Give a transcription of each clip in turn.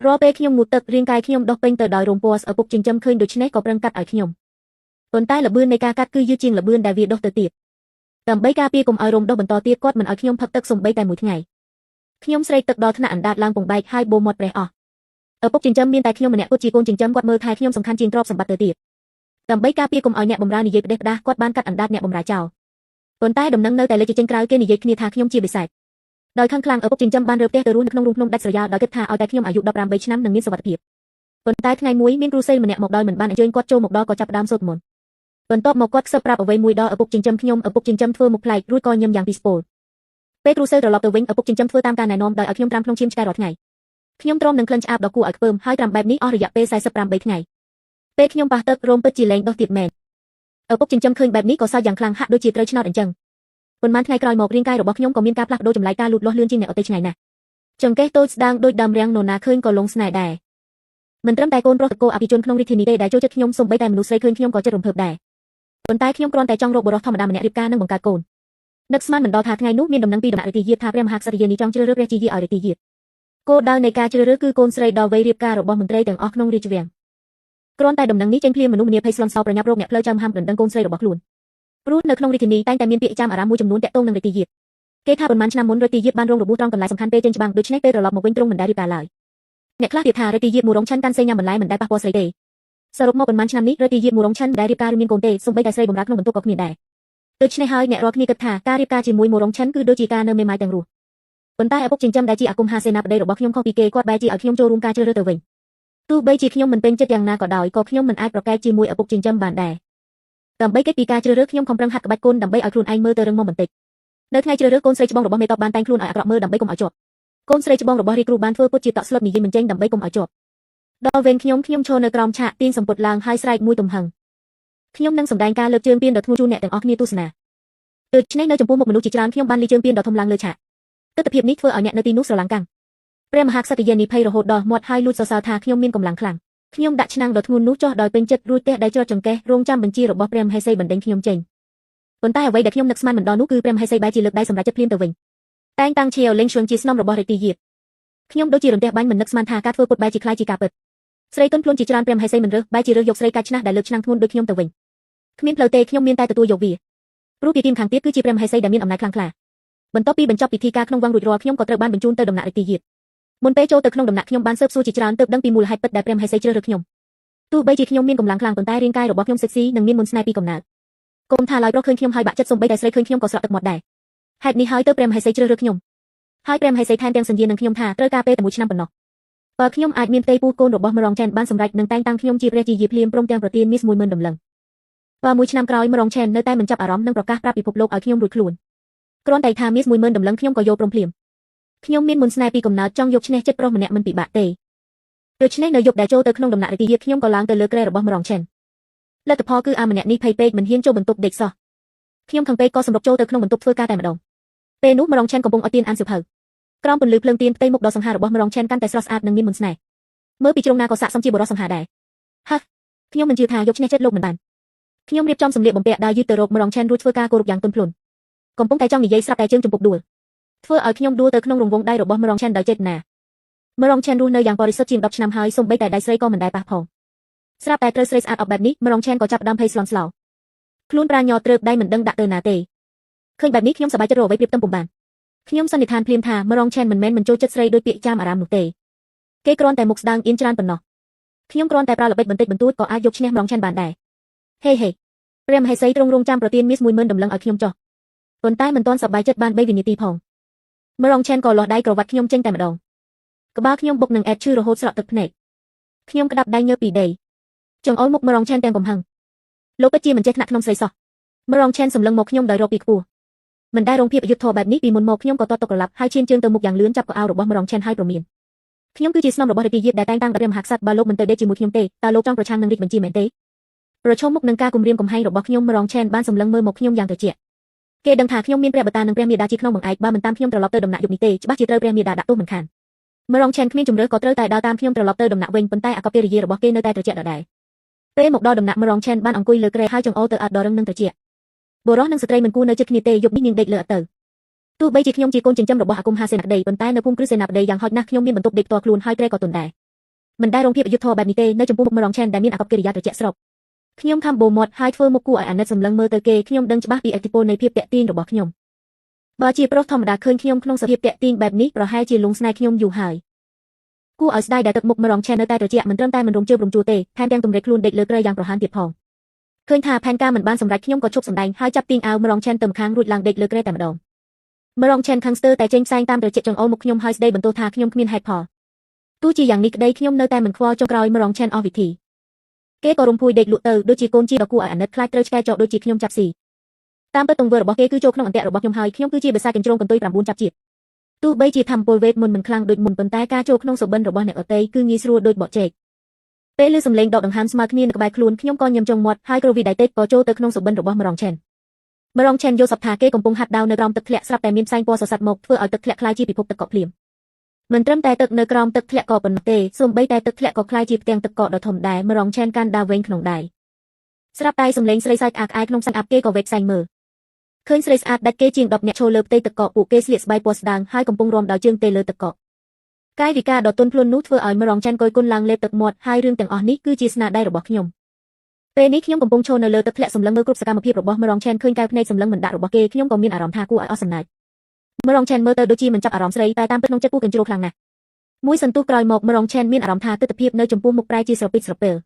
រាល់ពេលខ្ញុំងូតទឹករាងកាយខ្ញុំដុះពេញទៅដោយរោមពណ៌ឪពុកចិញ្ចឹមឃើញដូច្នេះក៏ប្រឹងកាត់ឲ្យខ្ញុំប៉ុន្តែល្បឿននៃការកាត់គឺយឺតជាងល្បឿនដែលវាដុះទៅទៀតដើម្បីការពារកុំឲ្យរោមដុះបន្តទៀតគាត់មិនឲ្យខ្ញុំផឹកទឹកសូម្បីតែមួយថ្ងៃខ្ញុំស្រេកទឹកដល់ថ្នាក់អណ្ដាតឡើងពងបែកហើយបូមមាត់ប្រេះអស់ឪពុកចិញ្ចឹមមានតែខ្ញុំម្នាក់គត់ជាកូនចិញ្ចឹមគាត់មើលថែខ្ញុំសំខាន់ជាងទ្រព្យសម្បត្តិទៅទៀតដើម្បីការពារកុំឲ្យអ្នកបម្រើនិយាយផ្ដេសផ្ដាសគាត់បានកាត់អណ្ដាតអ្នកបម្រើចោលប៉ុន្តែដំណឹងនៅតែលេចចេញក្រៅគេនិយាយគ្នាថាខ្ញុំជាបិសាចដោយខឹងខ្លាំងឪពុកចិញ្ចឹមបានរើផ្ទះទៅរស់នៅក្នុងរូងភ្នំដាច់ស្រយាលដោយគិតថាឲ្យតែខ្ញុំអាយុ18ឆ្នាំនឹងមានសុវត្ថិភាពប៉ុន្តែថ្ងៃមួយមានគ្រូសេលម្នាក់មកដោយមិនបានអញ្ជើញគាត់ចូលមកដល់ក៏ចាប់ផ្ដើមសូត្រមន្តបន្ទាប់មកគាត់ខ្សឹបប្រាប់អ្វីមួយដល់ឪពុកចិញ្ចឹមខ្ញុំឪពុកចិញ្ចឹមធ្វើមុខប្លែករួចក៏ញឹមយ៉ាងពីស្ពោលពេលគ្រូសេលត្រឡប់ទៅវិញឪពុកចិញ្ចឹមធ្វើតាមការណែនាំដោយឲ្យខ្ញុំត្រាំក្នុងឈាមឆ្កែរាល់ថ្ងៃខ្ញុំទ្រាំនឹងក្លិនឆ្អាបដ៏គួរឲ្យខ្ពើមហើយត្រាំបែបនេះអស់រយៈពេល48ថ្ងៃពេលខ្ញុំប៉ះទឹករោមពិតជាលែងដុះទៀតមែនឪពុកចិញ្ចឹមឃើញបែបនេះក៏សើចយ៉ាងខ្លាំងហាក់ដូចជាត្រូវឆ្នោតអញ្ចឹងប៉ុន្មានថ្ងៃក្រោយមករាងកាយរបស់ខ្ញុំក៏មានការផ្លាស់ប្ដូរចម្លែកការលូតលាស់លឿនជាងអ្នកដទៃឆ្ងាយណាស់ចង្កេះតូចស្ដើងដូចដើមរាំងនរណាឃើញក៏លងស្នេហ៍ដែរមិនត្រឹមតែកូនប្រុសតកោអភិជនក្នុងរាជធានីទេដែលចូលចិត្តខ្ញុំសូម្បីតែមនុស្សស្រីឃើញខ្ញុំក៏ចិត្តរំភើបដែរប៉ុន្តែខ្ញុំគ្រាន់តែចង់រកបុរសធម្មតាម្នាក់រៀបការនិងបង្កើតកូននឹកស្មានមិនដល់ថាថ្ងៃនោះមានដំណឹងពីដំណាក់រាជយាទថាព្រះមហាក្សត្រយានីចង់ជ្រើសរើសព្រះជាយាឲ្យរាជយាទគោលដៅនៃការជ្រើសរើសគឺកូនស្រីដ៏វ័យរៀបការរបស់មន្ត្រីទាំងអស់ក្នុងរាជវាំងគ្រាន់តែដំណឹងនេះចេញភ្លាមមនុស្សម្នាភ័យស្លន់សោប្រញាប់រកអ្នកផ្លូវចាំហាំដណ្ដឹងកូនស្រីរបស់ខ្លួនព្រោះនៅក្នុងរាជធានីតែងតែមានពាក្យចាំអារាមមួយចំនួនទាក់ទងនឹងរាជយាទគេថាប៉ុន្មានឆ្នាំមុនរាជយាទបានរងរបួសត្រង់កន្លែងសំខាន់ពេលចេញច្បាំងដូច្នេះពេលត្រឡប់មកវិញទ្រង់មិនដែលរៀបការឡើយអ្នកខ្លះទៀតថារាជយាទមូរងឆិនកាន់សេញញ៉ាំបន្លែមិនដែលប៉ះពាល់ស្រីទេសរុបមកប៉ុន្មានឆ្នាំនេះរាជយាទមូរងឆិនមិនដែលរៀបការឬមានកូនទេសូម្បីតែស្រីបម្រើក្នុងបន្ទប់ក៏គ្មានដែរដូច្នេះហើយអ្នករាល់គ្នាគិតថាការរៀបការជាមួយមូរងឆិនគឺដូចជាការនៅមេម៉ាយទាំងរស់ប៉ុន្តែឪពុកចិញ្ចឹមដែលជាអាគមហាសេនាបតីរបស់ខ្ញុំខុសពីគេគាត់បែរជាឲ្យខ្ញុំចូលរួមការជ្រើសរើសទៅវិញទោះបីជាខ្ញុំមិនពេញចិត្តយ៉ាងណាក៏ដោយក៏ខ្ញុំមិនអាចប្រកែកជាមួយឪពុកចិញ្ចឹមបានដែរដើម្បីគេចពីការជ្រើសរើសខ្ញុំខំប្រឹងហាត់ក្បាច់គុណដើម្បីឲ្យខ្លួនឯងមើលទៅរឹងមាំបន្តិចនៅថ្ងៃជ្រើសរើសកូនស្រីច្បងរបស់មេតបបានតែងខ្លួនឲ្យអាក្រក់មើលដើម្បីកុំឲ្យជាប់កូនស្រីច្បងរបស់រាជគ្រូបានធ្វើពុតជាតក់ស្លុតនិយាយមិនចេញដើម្បីកុំឲ្យជាប់ដល់វេនខ្ញុំខ្ញុំឈរនៅក្រោមឆាកទាញសម្ពុតឡើងហើយស្រែកមួយទំហឹងខ្ញុំនឹងសម្ដែងការលើកជើងពានដ៏ធ្ងន់ជូនអ្នកទាំងអស់គ្នាទស្សនាដូច្នេះនៅចំពោះមុខមនុស្សជាច្រើនខ្ញុំបានលីជើងពានដ៏ធំឡើងលើឆាកទិដ្ឋភាពនេះធ្វើឲ្យអ្នកនៅទីនោះស្រឡាំងកាំងព្រះមហាក្សត្រយានីភ័យរហូតដល់មាត់ហើយលួចសរសើរថាខ្ញុំមានកម្លាំងខ្លាំងខ្ញុំដាក់ឆ្នាំងដ៏ធ្ងន់នោះចុះដោយពេញចិត្តរួចទះដៃច្រត់ចង្កេះរងចាំបញ្ជារបស់ព្រះមហេសីបណ្ដេញខ្ញុំចេញប៉ុន្តែអ្វីដែលខ្ញុំនឹកស្មានមិនដល់នោះគឺព្រះមហេសីបែរជាលើកដៃសម្រេចចិត្តភ្លាមទៅវិញតែងតាំងឈៀវលេងឈួនជាស្នំរបស់រាជយាទខ្ញុំដូចជារន្ទះបាញ់មិននឹកស្មានថាការធ្វើពុតបែរជាក្លាយជាការពិតស្រីទុនភ្លុនជាច្រើនព្រះមហេសីមិនរើសបែរជារើសយកស្រីកាច់ឆ្នះដែលលើកឆ្នាំងធ្ងន់ដូចខ្ញុំទៅវិញគ្មានផ្លូវទេខ្ញុំមានតែទទួលយកវាព្រោះពីទីមខាងទៀតគឺជាព្រះមហេសីដែលមានអំណាចខ្លាំងក្លាបន្ទាប់ពីបញ្ចប់ពិធីការក្នុងវងរួចរាល់ខ្ញុំក៏ត្រូវបានបញ្ជូនទៅដំណាក់រាជយាទមុនពេលចូលទៅក្នុងដំណាក់ខ្ញុំបានស៊ើបសួរជាច្រើនទើបដឹងពីមូលហេតុពិតដែលព្រះមហេសីជ្រើសរើសខ្ញុំទោះបីជាខ្ញុំមានកម្លាំងខ្លាំងប៉ុន្តែរាងកាយរបស់ខ្ញុំសិចស៊ីនិងមានមន្តស្នេហ៍ពីកំណើតកុំថាឡើយប្រុសឃើញខ្ញុំហើយបាក់ចិត្តសូម្បីតែស្រីឃើញខ្ញុំក៏ស្រក់ទឹកមាត់ដែរហេតុនេះហើយទើបព្រះមហេសីជ្រើសរើសខ្ញុំហើយព្រះមហេសីថែមទាំងសញ្ញានឹងខ្ញុំថាត្រូវការពេលតែមួយឆ្នាំប៉ុណ្ណោះបើខ្ញុំអាចមានផ្ទៃពោះកូនរបស់មរងឆែនបានសម្រេចនឹងតែងតាំងខ្ញុំជាព្រះជាយាភ្លាមព្រមទាំងប្រទានមាស10000តម្លឹងបើមួយឆ្នាំក្រោយមរងឆែននៅតែមិនចាប់អារម្មណ៍នឹងប្រកាសប្រាប់ពិភពលោកឲ្យខ្ញុំរួចខ្លួនគ្រាន់តែថាមាស10000តម្លឹងខ្ញុំក៏យល់ព្រមភ្លាមខ្ញុំមានមន្តស្នេហ៍ពីកំណើតចង់យកឈ្នះចិត្តប្រុសម្នាក់មិនពិបាកទេដូច្នេះនៅយប់ដែលចូលទៅក្នុងដំណាក់រាជយាទខ្ញុំក៏ឡើងទៅលើគ្រែរបស់មរងឆែនលទ្ធផលគឺអាម្នាក់នេះភ័យពេកមិនហ៊ានចូលបន្ទប់ដេកសោះខ្ញុំខឹងពេកក៏សម្រុកចូលទៅក្នុងបន្ទប់ធ្វើការតែម្ដងពេលនោះមរងឆែនកំពុងអុជទៀនអានសៀវភៅក្រោមពន្លឺភ្លើងទៀនផ្ទៃមុខដ៏សង្ហារបស់មរងឆែនកាន់តែស្រស់ស្អាតនិងមានមន្តស្នេហ៍មើលពីជ្រុងណាក៏ស័ក្តិសមជាបុរសសង្ហាដែរហឹះខ្ញុំមិនជឿថាយកឈ្នះចិត្តលោកមិនបានខ្ញុំរៀបចំសម្លៀកបំពាក់ដើរយឺតទៅរកមរងឆែនរួចធ្វើការគោរពយ៉ាងទន់ភ្លន់កំពុងតែចង់និយាយស្រាប់តែជើងជំពប់ដួលធ្វើឲ្យខ្ញុំដួលទៅក្នុងរង្វង់ដៃរបស់មរងឆែនដោយចេតនាមរងឆែនរស់នៅយ៉ាងបរិសុទ្ធជាង10ឆ្នាំហើយសូម្បីតែដៃស្រីក៏មិនដែលប៉ះផងស្រាប់តែត្រូវស្រីស្អាតអប់បែបនេះមរងឆែនក៏ចាប់ផ្ដើមភ័យស្លន់ស្លោខ្លួនប្រាញ័រត្រើបដៃមិនដឹងដាក់ទៅណាទេឃើញបែបនេះខ្ញុំសប្បាយចិត្តរកអ្វីប្រៀបផ្ទឹមពុំបានខ្ញុំសន្និដ្ឋានភ្លាមថាមរងឆែនមិនមែនមិនចូលចិត្តស្រីដោយពាក្យចាំអារាមនោះទេគេគ្រាន់តែមុខស្ដាងអៀនច្រើនប៉ុណ្ណោះខ្ញុំគ្រាន់តែប្រើល្បិចបន្តិចបន្តួចក៏អាចយកឈ្នះមរងឆែនបានដែរហេហេព្រះមហេសីទ្រង់រងចាំប្រទានមាស10000តម្លឹងឲ្យខ្ញុំចុះប៉ុន្តែមិនទាន់សប្បាយចិត្តបាន3វិនាទីផងមរងឆែនក៏លាស់ដៃក្រវ៉ាត់ខ្ញុំចេញតែម្ដងក្បាលខ្ញុំបុកនឹងអែតឈឺរហូតស្រក់ទឹកភ្នែកខ្ញុំក្តាប់ដៃញើពីដីចង្អុលមុខមរងឆែនទាំងកំហឹងលោកពិតជាមិនចេះថ្នាក់ក្នុងស្រីសោះមរងឆែនសម្លឹងមកខ្ញុំដោយរកពីខ្ពស់មិនដែលរងភាពអយុត្តិធម៌បែបនេះពីមុនមកខ្ញុំក៏ទាត់ទុកក្រឡាប់ហើយឈានជើងទៅមុខយ៉ាងលឿនចាប់កៅអៅរបស់មរងឆែនហើយព្រមានខ្ញុំគឺជាស្នំរបស់រាជយាទដែលតែងតាំងដោយព្រះមហាក្សត្របើលោកមិនទៅដេកជាមួយខ្ញុំទេតើលោកចង់ប្រឆាំងនឹងរាជបញ្ជាមែនទេប្រឈមមុខនឹងការគំរាមកំហែងរបស់ខ្ញុំមរងឆែនបានសម្លឹងមើលមកខ្ញុំយ៉ាងត្រជាក់គេដឹងថាខ្ញុំមានព្រះបតានិងព្រះមាតាជាខ្នងបង្អែកបើមិនតាមខ្ញុំត្រឡប់ទៅដំណាក់យប់នេះទេច្បាស់ជាត្រូវព្រះមាតាដាក់ទោសមិនខានមរងឆែនគ្មានជំរឿក៏ត្រូវតែដើរតាមខ្ញុំត្រឡប់ទៅដំណាក់វិញប៉ុន្តែអាកប្បកិរិយារបស់គេនៅតែត្រជាក់ដដែលពេលមកដល់ដំណាក់មរងឆែនបានអង្គុយលើគ្រែហើយចង្អុលទៅអត់ដល់រឹងនឹងត្រជាក់បុរសនិងស្ត្រីមិនគួរនៅជិតគ្នាទេយប់នេះនាងដេកលើអត់ទៅទោះបីជាខ្ញុំជាកូនចិញ្ចឹមរបស់អាគមហាសេនាបតីប៉ុន្តែនៅភូមិគ្រឹះសេនាបតីយ៉ាងហោចណាស់ខ្ញុំមានបន្ទប់ដេកផ្ទាល់ខ្លួនហើយគ្រែក៏ទន់ដែរ មិនដែលរងភាពអយុត្តិធម៌បែបនេះទេនៅចំពោះមុខមរងឆែនដែលមានអាកប្បកិរិយាត្រជាក់ស្រុកខ្ញុំខំបូមាត់ហើយធ្វើមុខគួរឲ្យអាណិតសម្លឹងមើលទៅគេខ្ញុំដឹងច្បាស់ពីឥទ្ធិពលនៃភាពតាក់ទាញរបស់ខ្ញុំបើជាប្រុសធម្មតាឃើញខ្ញុំក្នុងសភាពតាក់ទាញបែបនេះប្រហែលជាលងស្នេហ៍ខ្ញុំយូរហើយគួរឲ្យស្ដាយដែលទឹកមុខមរងឆែននៅតែត្រជាក់មិនត្រឹមតែមិនរំជើបរំជួលទេថែមទាំងទម្រេចខ្លួនដេកលើគ្រែយ៉ាងប្រហែលទៀតផងឃើញថាផែនការមិនបានសម្រេចខ្ញុំក៏ឈប់សម្ដែងហើយចាប់ទាញអាវមរងឆែនទៅម្ខាងរួចឡើងដេកលើគ្រែតែម្ដងមរងឆែនខាងស្ទើរតែចេញផ្សែងតាមត្រចៀកចង្អុលមុខខ្ញុំហើយស្ដីបន្ទោសថាខ្ញុំគ្មានហេតុផលទោះជាយ៉ាងនេះក្តីខ្ញុំនៅតែមិនខ្វល់ចុងក្រោយមរងឆែនអស់វិធីគេក៏រំភួយដេកលក់ទៅដូចជាកូនជាដ៏គួរឲ្យអាណិតខ្លាចត្រូវឆ្កែចោដូចជាខ្ញុំចាប់ស៊ីតាមពិតទង្វើរបស់គេគឺចូលក្នុងអន្ទាក់របស់ខ្ញុំហើយខ្ញុំគឺជាបិសាចកញ្ជ្រោងកន្ទុយ9ចាប់ជាតិទោះបីជាធម្មពលវេទមន្តមិនខ្លាំងដូចមុនប៉ុន្តែការចូលក្នុងសុបិនរបស់អ្នកអតីគឺងាយស្រួលដូចបកចេកពេលឮសំឡេងដកដង្ហើមស្មើគ្នានៅក្បែរខ្លួនខ្ញុំក៏ញឹមចុងមាត់ហើយគ្រវីដៃតិចក៏ចូលទៅក្នុងសុបិនរបស់មរងឆែនមរងឆែនយល់សប្ថាគេកំពុងហាត់ដាវនៅក្រោមទឹកធ្លាក់ស្រាប់តែមានផ្សែងពណ៌សស័តមកធ្វើឲ្យទឹកធ្លាក់ក្លាយជាពិភពទឹកកកភ្លាមមិនត្រឹមតែទឹកនៅក្រោមទឹកធ្លាក់ក៏ប៉ុណ្ណោះទេសូម្បីតែទឹកធ្លាក់ក៏ក្លាយជាផ្ទាំងទឹកកកដ៏ធំដែរមរងឆែនកាន់ដាវវែងក្នុងដៃស្រាប់តែសំឡេងស្រីសើចអាក្អាយក្នុងផ្សែងអាប់គេក៏វែកផ្សែងមើលឃើញស្រីស្អាតដាច់គេជាង10នាក់ឈរលើផ្ទៃទឹកកកពួកគេស្លៀកស្បៃពណ៌ស្ដើងហើយកំពុងរាំដោយជើងទេលើទឹកកកកាយវិការដ៏ទន់ភ្លន់នោះធ្វើឲ្យមរងឆែនគយគុណឡើងលេបទឹកមាត់ហើយរឿងទាំងអស់នេះគឺជាស្នាដៃរបស់ខ្ញុំពេលនេះខ្ញុំកំពុងឈរនៅលើទឹកធ្លាក់សម្លឹងមើលគ្រប់សកម្មភាពរបស់មរងឆែនឃើញកែវភ្នែកសម្លឹងមិនដាក់របស់គេខ្ញុំក៏មានអារម្មណ៍ថាគួរឲ្យអស់សំណើចមរងឆែនមើលទៅដូចជាមិនចាប់អារម្មណ៍ស្រីតែតាមពិតក្នុងចិត្តគូកញ្ជ្រោលខ្លាំងណាស់មួយសន្ទុះក្រោយមករងឆែនមានអារម្មណ៍ថាទិដ្ឋភាពនៅចំពោះមុខប្រែជាស្រពេចស្រពិល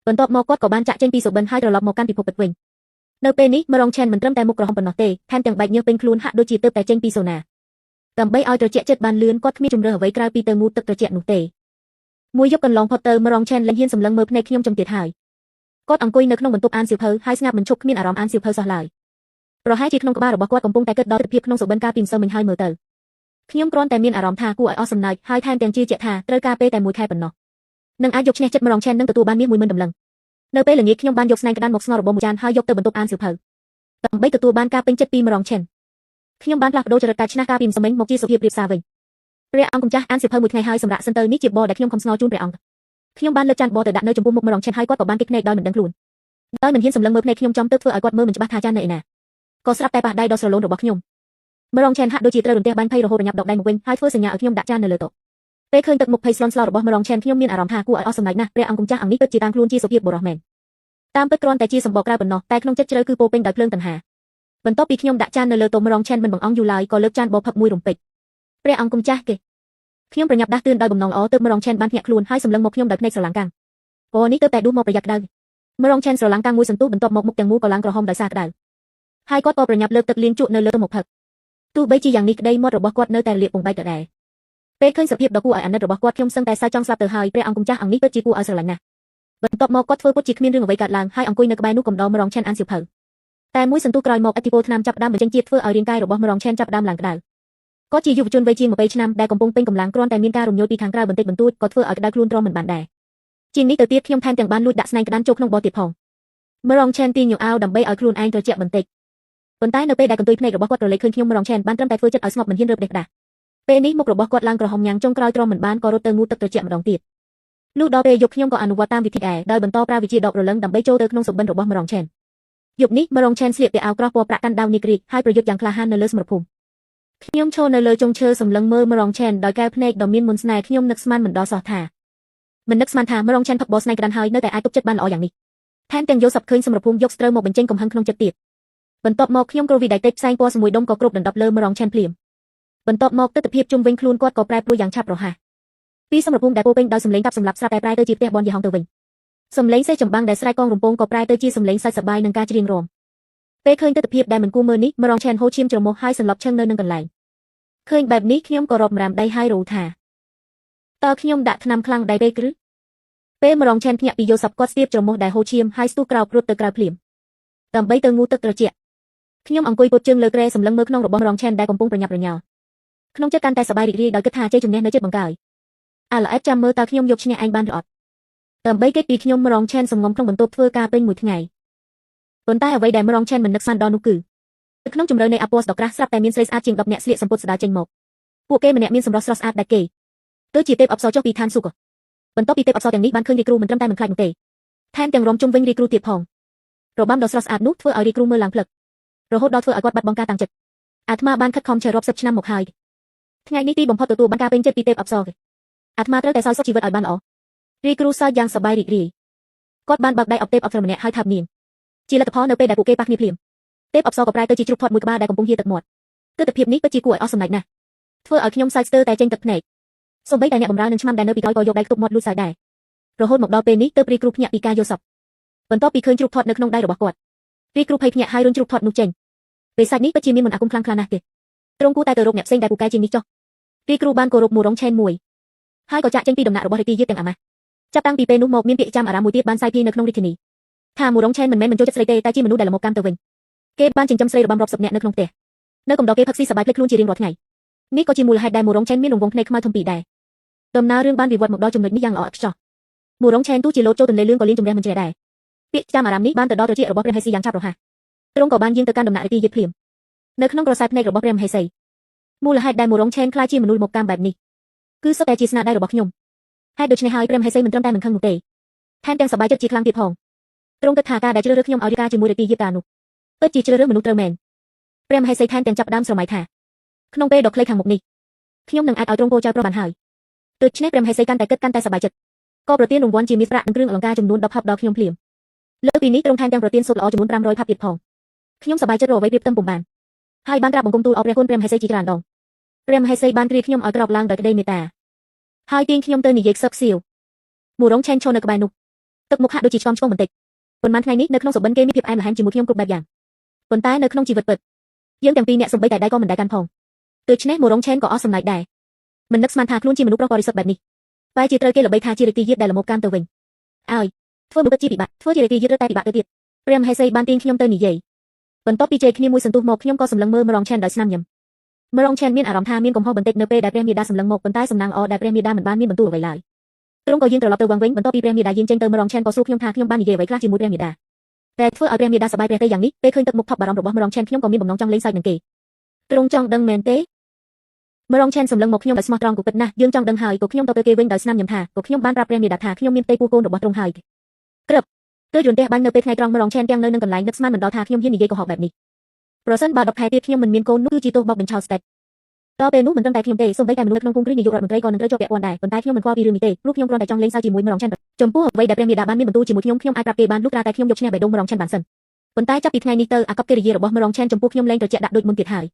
បន្ទាប់មកគាត់ក៏បានចាក់ចេញពីសុបិនហើយត្រឡប់មកកាន់ពិភពពិតវិញនៅពេលនេះមរងឆែនមិនត្រឹមតែមុខក្រហមប៉ុណ្ណោះទេថែមទាំងបែកញើសពេញខ្លួនហាក់ដូចជាទើបតែចេញពីសូណាដើម្បីឲ្យត្រជាក់ចិត្តបានលឿនគាត់គ្មានជម្រើសអ្វីក្រៅពីទៅងូតទឹកត្រជាក់នោះទេមួយយប់កន្លងផុតទៅមរងឆែនលែងហ៊ានសម្លឹងមើលភ្នែកខ្ញុំចំទៀតហើយគាត់អង្គុយនៅក្នុងបន្ទប់អានសៀវភៅហើយស្ងាត់មិនឈប់គ្មានអារម្មណ៍អានសៀវភៅសោះឡើយប្រហែលជាក្នុងក្បាលរបស់គាត់កំពុងតែគិតដល់ទិដ្ឋភាពក្នុងសុបិនកាលពីម្សិលមិញហើយមើលទៅខ្ញុំគ្រាន់តែមានអារម្មណ៍ថាគួរឲ្យអស់សំណើចហើយថែមទាំងជឿជាក់ថាត្រូវការពេលតែមួយខែប៉ុណ្ណោះនឹងអាចយកឈ្នះចិត្តមរងឆែននិងទទួលបានមាស10000តម្លឹងនៅពេលល្ងាចខ្ញុំបានយកស្នែងក្តានមកស្ងោររបបមួយចានហើយយកទៅបន្ទប់អានសៀវភៅដើម្បីទទួលបានការពេញចិត្តពីមរងឆែនខ្ញុំបានផ្លាស់ប្ដូរចរិតកាចឆ្នះកាលពីម្សិលមិញមកជាសុភាពរៀបសារវិញព្រះអង្គម្ចាស់អានសៀវភៅមួយថ្ងៃហើយសម្រាប់សិនទៅនេះជាបរដែលខ្ញុំខំស្ងោរជូនព្រះអង្គខ្ញុំបានលើកចានបរទៅដាក់នៅចំពោះមុខមរងឆែនហើយគាត់ក៏បានគេចភ្នែកដោយមិនដឹងខ្លួនដោយមិនហ៊ានសម្លឹងមើលភ្នែកខ្ញុំចំទៅធ្វើឲ្យគាត់មើលមិនច្បាស់ថាចាននៅឯណាក៏ស្រាប់តែប៉ះដៃដ៏ស្រឡូនរបស់ខ្ញុំមរងឆែនហាក់ដូចជាត្រូវរន្ទះបាញ់ភ័យរហូតរញាប់ដកដៃមកវិញហើយធ្វើសញ្ញាឲ្យខ្ញុំដាក់ចាននៅលើតុពេលឃើញទឹកមុខភ័យស្លន់ស្លោរបស់មរងឆែនខ្ញុំមានអារម្មណ៍ថាគួរឲ្យអស់សំណើចណាស់ព្រះអង្គម្ចាស់អង្គនេះពិតជាតាមខ្លួនជាសុភាពបុរសមែនតាមពិតគ្រាន់តែជាសម្បកក្រៅប៉ុណ្ណោះតែក្នុងចិត្តជ្រៅគឺពោពេញដោយភ្លើងតណ្ហាបន្ទាប់ពីខ្ញុំដាក់ចាននៅលើតុមរងឆែនមិនបង្អង់យូរឡើយក៏លើកចានបផឹកមួយរំពេចព្រះអង្គម្ចាស់គេខ្ញុំប្រញាប់ដាស់តឿនដោយបំណងល្អទើបមរងឆែនបានភ្ញាក់ខ្លួនហើយសម្លឹងមកខ្ញុំដោយភ្នែកស្រឡាំងកាំងពណ៌នេះទើបតែដួសមកប្រយ័ត្នក្តៅមរងឆែនស្រឡាំងកាំងមួយសន្ទុះបន្ទាប់មកមុខទាំងមូលក៏ឡើងក្រហមដោយសារក្តៅហើយគាត់ក៏ប្រញាប់លើកទឹកលាងជក់នៅលើមកផឹកទោះបីជាយ៉ាងនេះក្តីមាត់របស់គាត់នៅតែលាកពងបែកដដែលពេលឃើញសភាពដ៏គួរឲ្យអាណិតរបស់គាត់ខ្ញុំសឹងតែសើចចង់ស្លាប់ទៅហើយព្រះអង្គម្ចាស់អង្គនេះពិតជាគួរឲ្យស្រឡាញ់ណាស់បន្ទាប់មកគាត់ធ្វើពុតជាគ្មានរឿងអ្វីកើតឡើងហើយអង្គុយនៅក្បែរនោះកំដរមរងឆែនអានសៀវភៅតែមួយសន្ទុះក្រោយមកឥទ្ធិពលថ្នាំចាប់ផ្ដើមបញ្ចេញជាតិធ្វើឲ្យរាងកាយរបស់មរងឆែនចាប់ផ្ដើមឡើងក្តៅគាត់ជាយុវជនវ័យជាង20ឆ្នាំដែលកំពុងពេញកម្លាំងគ្រាន់តែមានការរំញោចពីខាងក្រៅបន្តិចបន្តួចក៏ធ្វើឲ្យក្តៅខ្លួនទ្រាំមិនបានដែរជាងនេះទៅទៀតខ្ញុំថែមទាំងបានលួចដាក់ស្នែងក្តានចូលក្នុងបរទៀតផងមរងឆែនទាញញអាវដើម្បីឲ្យខ្លួនឯងត្រជាក់បន្តិចប៉ុន្តែនៅពេលដែលកន្ទុយភ្នែករបស់គាត់ក្រឡេកឃើញខ្ញុំមរងឆែនបានត្រឹមតែធ្វើចិត្តឲ្យស្ងប់មិនហ៊ានរើបដេះផ្ដាស់ពេលនេះមុខរបស់គាត់ឡើងក្រហមញ៉ាំងចុងក្រោយទ្រាំមិនបានក៏រត់ទៅងូតទឹកត្រជាក់ម្ដងទៀតលុះដល់ពេលយប់ខ្ញុំក៏អនុវត្តតាមវិធីដែរដោយបន្តប្រើវិជាដករលឹងដើម្បីចូលទៅក្នុងសុបិនរបស់មរងឆែនយប់នេះមរងឆែនស្លៀកពាក់អាវក្រោះពណ៌ប្រាក់កាន់ដាវនីក្រីកហើយប្រយុទ្ធយ៉ាងក្លាហាននៅលើសមរភូមិខ្ញុំឈរនៅលើចុងឈើសម្លឹងមើលមរងឆែនដោយកែវភ្នែកដ៏មានមន្តស្នេហ៍ខ្ញុំនឹកស្មានមិនដល់សោះថាមិននឹកស្មានថាមរងឆែនផឹកបស្នែងក្តានហើយនៅតែអាចទប់ចិត្តបានល្អយ៉ាងនេះថែមទាំងយល់សប្ឃើញសមរភូមិយកស្ត្រូវមកបញ្ចេញកំហឹងក្នុងចិត្តទៀតបន្ទាប់មកខ្ញុំគ្រវីដៃតិចផ្សែងពណ៌សមួយដុំក៏គ្រប់ដណ្ដប់លើមរងឆែនភ្លាមបន្ទាប់មកទិដ្ឋភាពជុំវិញខ្លួនគាត់ក៏ប្រែប្រួលយ៉ាងឆាប់រហ័សពីសមរភូមិដែលពោពេញដោយសំឡេងកាប់សម្លាប់ស្រាប់តែប្រែទៅជាផ្ទះបនយីហងទៅវិញសំឡេងសេះចម្បាំងដែលស្រែកកងរំពងក៏ប្រែទៅជាសំឡេងសើចសប្បាយនិងការច្រៀងរាំពេលឃើញទិដ្ឋភាពដែលមិនគួរមើលនេះមរងឆែនហូរឈាមច្រមុះហើយសន្លប់ឈឹងនៅនឹងកន្លែងឃើញបែបនេះខ្ញុំក៏រាប់ម្រាមដៃហើយរោថាតើខ្ញុំដាក់ថ្នាំខ្លាំងដៃពេកឬពេលមរងឆែនភ្ញាក់ពីយល់សប្គាត់ស្ទាបច្រមុះដែលហូរឈាមហើយស្ទុះក្រោករត់ទៅក្រៅភ្លាមដើម្បីទៅងូតទឹកត្រជាក់ខ្ញុំអង្គុយពត់ជើងលើគ្រែសម្លឹងមើលក្នុងរបស់មរងឆែនដែលកំពុងប្រញាប់ប្រញាល់ក្នុងចិត្តកាន់តែសប្បាយរីករាយដោយគិតថាជ័យជំនះនៅចិត្តបង្កើយអាឡអែតចាំមើលតើខ្ញុំយកឈ្នះឯងបានឬអត់ដើម្បីគេចពីខ្ញុំមរងឆែនសំងំក្នុងបន្ទប់ធ្វើការពេញមួយថ្ងៃប៉ុន្តែអ្វីដែលមរងឆែនមិននឹកស្មានដល់នោះគឺក្នុងជម្រៅនៃអាពណ៌ដ៏ក្រាស់ស្រាប់តែមានស្រីស្អាតជាង10នាក់ស្លៀកសំពត់ស្ដារចេញមកពួកគេម្នាក់មានសម្រស់ស្រស់ស្អាតដាច់គេទៅជាទេពអប្សរចុះពីឋានសួគ៌បន្ទាប់ពីទេពអប្សរទាំងនេះបានឃើញរាជគ្រូមិនត្រឹមតែមិនខ្លាចនោះទេថែមទាំងរំជុំវិញរាជគ្រូទៀតផងរបាំដ៏ស្រស់ស្អាតនោះធ្វើឲ្យរាជគ្រូមើលឡើងភ្លឹករហូតដល់ធ្វើឲ្យគាត់បាត់បង់ការតាំងចិត្តអាត្មាបានខិតខំជារាប់សិបឆ្នាំមកហើយថ្ងៃនេះទីបំផុតទទួលបានការពេញចិត្តពីទេពអប្សរអាត្មាត្រូវតែសោយសុខជីវិតឲ្យបានល្អ រាជគ្រូសើចយ៉ាងសប្បាយរីករាយគាត់បានបើកដៃអបទេពអប្សរម្នាក់ហើយថាបនាងជាលទ្ធផលនៅពេលដែលពួកគេប៉ះគ្នាភ្លាមទេពអប្សរក៏ប្រែទៅជាជ្រូកធាត់មួយក្បាលដែលកំពុងហៀទឹកមាត់ទិដ្ឋភាពនេះពិតជាគួរឲ្យអស់សំណើចណាស់ធ្វើឲ្យខ្ញុំសើចស្ទើរតែចេញទឹកភ្នែកសូម្បីតែអ្នកបម្រើនិងឆ្មាំដែលនៅពីក្រោយក៏យកដៃខ្ទប់មាត់លួចសើចដែររហូតមកដល់ពេលនេះទើបរាជគ្រូភ្ញាក់ពីការយល់សប្តិបន្ទាប់ពីឃើញជ្រូកធាត់នៅក្នុងដៃរបស់គាត់រាជគ្រូភ័យភ្ញាក់ហើយរុញជ្រូកធាត់នោះចេញបិសាចនេះពិតជាមានមន្តអាគមខ្លាំងក្លាណាស់ទេទ្រង់គួរតែទៅរកអ្នកផ្សេងដែលពូកែជាងនេះចុះរាជគ្រូបានគោរពមូរងឆេនមួយហើយក៏ចាក់ចេញពីដំណាក់របស់រាជទាយាទទាំងអាម៉ាស់ចាប់តាំងពីពេលនោះមកមានពាក្យចាំអារាមមួយទៀតបានសាយភាយនៅក្នុងរាជធានីថាមូរងឆេនមិនមែនមិនចូលចិត្តស្រីទេតែជាមនុស្សដែលល្មមកម្មទៅវិញគេបានចិញ្ចឹមស្រីរបាំរាប់សិបនាក់នៅក្នុងផ្ទះនៅកំដរគេផឹកស៊ីសប្បាយភ្លេចខ្លួនជារៀងរាល់ថ្ងៃនេះក៏ជាមូលហេតុដែលមូរងឆេនមានរង្វង់ភ្នែកខ្មៅធំពីរដែរដំណើររឿងបានវិវត្តមកដល់ចំណុចនេះយ៉ាងល្អឥតខ្ចោះមូរងឆេនទោះជាលោតចូលទន្លេលឿងក៏លៀនជំរះមិនជ្រះដែរពាក្យចាំអារាមនេះបានទៅដល់ត្រចៀករបស់ព្រះមហេសីយ៉ាងឆាប់រហ័សទ្រង់ក៏បានយាងទៅកាន់ដំណាក់រាជទាយាទភ្លាមនៅក្នុងក្រសែភ្នែករបស់ព្រះមហេសីមូលហេតុដែលមូរងឆេនក្លាយជាមនុស្សមកកម្មបែបនេះគឺសុទ្ធតែជាស្នាដៃរបស់ខ្ញុំហេតុដូច្នេះហើយព្រះមហេសីមិនត្រឹមតែមិនខឹងនោះទេថែមទាំងសប្បាយចិត្តជាខ្លាំងទៀតផងទ្រង់គិតថាការដែលជ្រើសរើសខ្ញុំឲ្យរៀបការជាមួយរាជទាយាទកាលនោះពិតជាជ្រើសរើសមនុស្សត្រូវមែនព្រះមហេសីថែមទាំងចាប់ផ្ដើមស្រមៃថាក្នុងពេលដ៏ខ្លីខាងមុខនេះខ្ញុំនឹងអាចឲ្យទ្រង់ពោចៅប្រុសបានហើយដូច្នេះព្រះមហេសីកាន់តែគិតកាន់តែសប្បាយចិត្តក៏ប្រទានរង្វាន់ជាមាសប្រាក់និងគ្រឿងអលង្ការចំនួន10ផាប់ដល់ខ្ញុំភ្លាមលើពីនេះទ្រង់ថែមទាំងប្រទានសូត្រល្អចំនួន500ផាប់ទៀតផងខ្ញុំសប្បាយចិត្តរកអ្វីប្រៀបផ្ទឹមពុំបានហើយបានក្រាបបង្គំទូលអរព្រះគុណព្រះមហេសីជាច្រើនដងព្រះមហេសីបានគ្រាខ្ញុំឲ្យក្រោកឡើងដោយក្តីមេត្តាហើយទាញខ្ញុំទៅនិយាយខ្សឹបខ្សៀវមូរងឆេនឈរនៅក្បែរនោះទឹកមុខហាក់ដូចជាឆ្កំឆ្គងបន្តិចប៉ុន្មានថ្ងៃនេះនៅក្នុងសុបិនគេមានភាពផ្អែមល្ហែមជាមួយខ្ញុំគ្រប់បែបយ៉ាងប៉ុន្តែនៅក្នុងជីវិតពិតយើងទាំងពីរអ្នកសំបីតែដៃក៏មិនដែរកាន់ផងដូច្នេះមូរងឆេនក៏អស់សំណើចដែរមិននឹកស្មានថាខ្លួនជាមនុស្សប្រុសបរិសុទ្ធបែបនេះបែរជាត្រូវគេល្បីថាជារាជទាយាទដែលល្មមកម្មទៅវិញឲ្យធ្វើមនុស្សពិតជាពិបាកធ្វើជារាជទាយាទរឹតតែពិបាកទៅទៀតព្រះមហេសីបានទាញខ្ញុំទៅនិយាយបន្ទាប់ពីជែកគ្នាមួយសន្ទុះមកខ្ញុំក៏សម្លឹងមើលមរងឆេនដោយស្នាមញឹមមរងឆេនមានអារម្មណ៍ថាមានកំហុសបន្តិចនៅពេលដែលព្រះមាតាសម្លឹងមកប៉ុន្តែសំណាងល្អដែលព្រះមាតាមិនបានមានបន្ទូលអ្វីឡើយទ្រង់ក៏យាងត្រឡប់ទៅវងវិញបន្ទាប់ពីព្រះមាតាយាងចេញទៅមរងឆេនក៏សួរខ្ញុំថាខ្ញុំបាននិយាយអ្វីខ្លះជាមួយព្រះមាតាតែធ្វើឲ្យព្រះមាតាសប្បាយព្រះទ័យយ៉ាងនេះពេលឃើញទឹកមុខថប់បារម្ភរបស់មរងឆេនខ្ញុំក៏មានបំណងចង់លេងសើចនឹងគេទ្រង់ចង់ដឹងមែនទេមរងឆេនសម្លឹងមកខ្ញុំដោយស្មោះត្រង់ក៏ពិតណាស់យើងចង់ដឹងហើយក៏ខ្ញុំទៅទៅគេវិញដោយស្នាមញឹមថាក៏ខ្ញុំបានប្រាប់ព្រះមាតាថាខ្ញុំមានផ្ទៃពោះកូនរបស់ទ្រង់ហើយក្រឹបគឺយន្តទះបាញ់នៅពេលថ្ងៃត្រង់មរងឆេនទាំងនៅនឹងកន្លែងនឹកស្មានមិនដល់ថាខ្ញុំហ៊ាននិយាយកុហកបែបនេះប្រសិនបើ10ខែទៀតខ្ញុំមិនមានកូននោះគឺជាទោសបោកបញ្ឆោតស្ដេចដល់ពេលនោះមិនត្រឹមតែខ្ញុំទេសូម្បីតែមនុស្សក្នុងភូមិគ្រីនាយករដ្ឋមន្ត្រីក៏នឹងត្រូវជាប់ពាក់ព័ន្ធដែរប៉ុន្តែខ្ញុំមិនខ្វល់ពីរឿងនេះទេព្រោះខ្ញុំគ្រាន់តែចង់លេងសើចជាមួយមរងឆេនចំពោះអ្វីដែលព្រះមាតាបានមានបន្ទូលជាមួយខ្ញុំខ្ញុំអាចប្រាប់គេបានលុះត្រាតែខ្ញុំយកឈ្នះបេះដូងមរងឆេនបានសិនប៉ុន្តែចាប់ពីថ្ងៃនេះទៅអាកប្បកិរិយារបស់មរងឆេនចំពោះខ្ញុំលែងត្រជាក់ដាក់ដូចមុនទៀតហើយ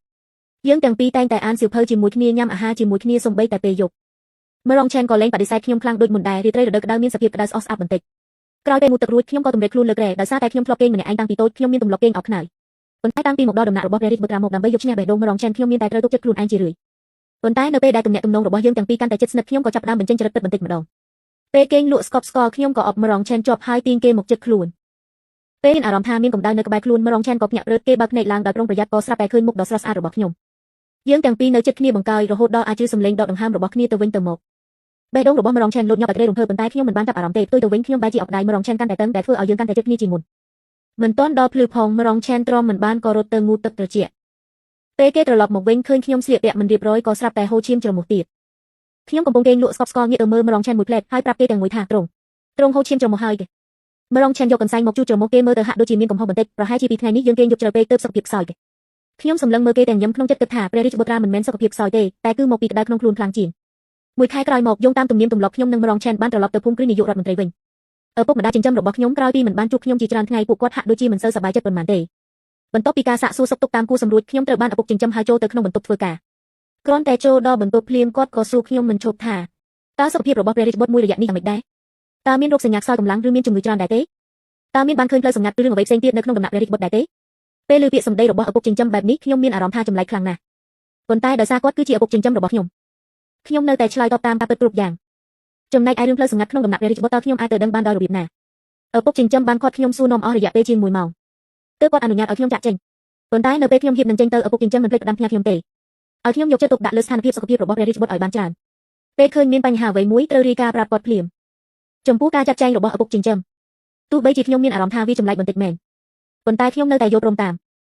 យើងទាំងពីរតែងតែអានសៀវភៅជាមួយគ្នាញ៉ាំអាហារជាមួយគ្នាសូម្បីតែពេលយប់មរងឆេនក៏លែងបដិសេធខ្ញុំខ្លាំងដូចមុនដែររាត្រីរដូវក្តៅមានសភាពក្តៅស្អុះស្អាប់បន្តិចក្រោយពេលងូតទឹករួចខ្ញុំក៏ទម្រាបខ្លួនលើគ្រែដោយសារតែខ្ញុំធ្លាប់គេងម្នាក់ឯងតាំងពីតូចខ្ញុំមានទម្លាប់គេងអោបខ្នើយប៉ុន្តែតាំងពីមកដល់ដំណាក់របស់ព្រះរាជបុត្រាមកដើម្បីយកឈ្នះបេះដូងមរងឆេនខ្ញុំមានតែត្រូវទុកចិត្តខ្លួនឯងជារឿយប៉ុន្តែនៅពេលដែលទំនាក់ទំនងរបស់យើងទាំងពីរកាន់តែជិតស្និទ្ធខ្ញុំក៏ចាប់ផ្ដើមបញ្ចេញចរិតពិតបន្តិចម្ដងពេលគេងលក់ស្កប់ស្កល់ខ្ញុំក៏អបមរងឆេនជាប់ហើយទាញគេមកជិតខ្លួនពេលមានអារម្មណ៍ថាមានកម្ដៅនៅក្បែរខ្លួនមរងឆេនក៏ភ្ញាក់ព្រឹតគេបើកភ្នែកឡើងដោយប្រុងប្រយ័ត្នក៏ស្រាប់តែឃើញមុខដ៏ស្រស់ស្អាតរបស់ខ្ញុំយើងទាំងពីរនៅជិតគ្នាបង្កើយរហូតដល់អាចជឿសំឡេងដកដង្ហើមរបស់គ្នាទៅវិញទៅមកបេះដូងរបស់មរងឆេនលោតញាប់ដោយក្តីរំភើបប៉ុន្តែខ្ញុំមិនបានចាប់អារម្មណ៍ទេផ្ទុយទៅវិញខ្ញុំបែរជាអបដៃមរងឆេនកាន់តែតឹងដែលធ្វើឲ្យយើងកាន់តែជិតគ្នាជាងមុនមិនទាន់ដល់ភ្លឺផងមរងឆេនទ្រាំមិនបានក៏រត់ទៅងូតទឹកត្រជាក់ពេលគេត្រឡប់មកវិញឃើញខ្ញុំស្លៀកពាក់មិនរៀបរយក៏ស្រាប់តែហូរឈាមច្រមុះទៀតខ្ញុំកំពុងគេងលក់ស្កប់ស្កល់ងាកទៅមើលមរងឆេនមួយផ្លែតហើយប្រាប់គេទាំងមួយថាទ្រង់ហូរឈាមច្រមុះហើយគេមរងឆេនយកកន្សែងមកជូតច្រមុះគេមើលទៅហាក់ដូចជាមានកំហុសបន្តិចប្រហែលជាពីថ្ងៃនេះយើងគេងយប់ជ្រៅពេកទើបសុខភាពខ្សោយគេខ្ញុំសម្លឹងមើលគេទាំងញឹមក្នុងចិត្តគិតថាព្រះរាជបុត្រាមិនមែនសុខភាពខ្សោយទេតែគឺមកពីក្តៅក្នុងខ្លួនខ្លាំងជាងមួយខែក្រោយមកយោងតាមទំនៀមទម្លាប់ខ្ញុំនិងមរងឆេនបានត្រឡប់ទៅភូមិគ្រីនាយករដ្ឋមន្ត្រីវិញឪពុកម្ដាយចិញ្ចឹមរបស់ខ្ញុំក្រោយពីមិនបានជួបខ្ញុំជាច្រើនថ្ងៃពួកគាត់ហាក់ដូចជាមិនសូវសប្បាយចិត្តប៉ុន្មានទេបន្ទាប់ពីការសាកសួរសុខទុក្ខតាមគូសម្រួចខ្ញុំត្រូវបានឪពុកចិញ្ចឹមហៅចូលទៅក្នុងបន្ទប់ធ្វើការគ្រាន់តែចូលដល់បន្ទប់ភ្លាមគាត់ក៏សួរខ្ញុំមិនឈប់ថាតើសុខភាពរបស់ព្រះរាជបុត្រមួយរយៈនេះយ៉ាងម៉េចដែរតើមានរោគសញ្ញាខ្សោយកម្លាំងឬមានជំងឺច្រើនដែរទេតើមានបានឃើញផ្លូវសម្ងាត់ឬរឿងអ្វីផ្សេងទៀតនៅក្នុងដំណាក់ព្រះរាជបុត្រដែរទេពេលឮពាក្យសម្ដីរបស់ឪពុកចិញ្ចឹមបែបនេះខ្ញុំមានអារម្មណ៍ថាចម្លែកខ្លាំងណាស់ប៉ុន្តែដោយសារគាត់គឺជាឪពុកចិញ្ចឹមរបស់ខ្ញុំខ្ញុំនៅតែឆ្លើយតបតាមការពិតគ្រប់យ៉ាងចំណែកឯរឿងផ្លូវសម្ងាត់ក្នុងដំណាក់ព្រះរាជបុត្រតើខ្ញុំអាចទៅដឹងបានដោយរបៀបណាឪពុកចិញ្ចឹមបានឃាត់ខ្ញុំសួរនាំអស់រយៈពេលជាង1ម៉ោងទើបគាត់អនុញ្ញាតឲ្យខ្ញុំចាក់ចេញប៉ុន្តែនៅពេលខ្ញុំហៀបនឹងចេញទៅឪពុកចិញ្ចឹមមិនភ្លេចផ្ដាំផ្ញើខ្ញុំទេឲ្យខ្ញុំយកចិត្តទុកដាក់លើស្ថានភាពសុខភាពរបស់ព្រះរាជបុត្រឲ្យបានច្រើនពេលឃើញមានបញ្ហាអ្វីមួយត្រូវរាយការណ៍ប្រាប់គាត់ភ្លាមចំពោះការចាត់ចែងរបស់ឪពុកចិញ្ចឹមទោះបីជាខ្ញុំមានអារម្មណ៍ថាវាចម្លែកបន្តិចមែនប៉ុន្តែខ្ញុំនៅតែយល់ព្រមតាម